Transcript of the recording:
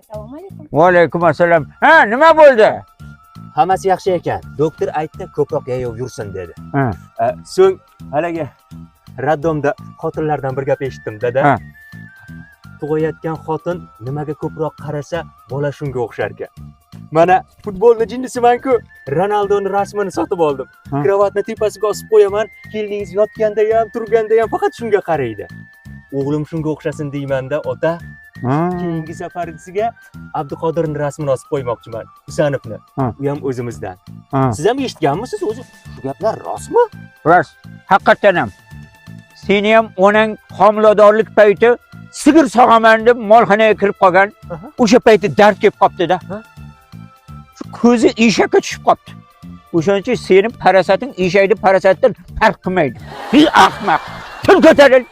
Assalomu alaykum. Va alaykum assalom. Ha, nima bo'ldi? Hammasi yaxshi ekan. Doktor aytdi, ko'proq yayov yursin dedi. Ha. So'ng haligi роддом da xotinlardan bir gap eshitdim, dada. Ha. Tug'ayotgan xotin nimaga ko'proq qarasa, bola shunga o'xshar ekan. Mana, futbolni jinnisiman-ku. Ronaldoni rasmini sotib oldim. Ha. Кровать ni tepasiga osib qo'yaman. Keliningiz yotganda ham, turganda ham faqat shunga qaraydi. O'g'lim shunga o'xshasin deyman-da, ota. Ha. Keyingi safarisiga Abduqodirni rasmini osib qo'ymoqchiman. Husanovni. Ha. U ham o'zimizdan. Ha. Siz ham eshitganmisiz o'zi? Shu gaplar rostmi? Rost, haqiqatdan ham. Seni ham onang homiladorlik payti sigir sog'aman deb molxonaga kirib qolgan. O'sha payti dard kelib qolibdi-da. Ha? Shu ko'zi eshakka tushib qolibdi. O'shaning uchun seni parasating eshakni parasatdan farq qilmaydi. Ey ahmoq! Til ko'taril.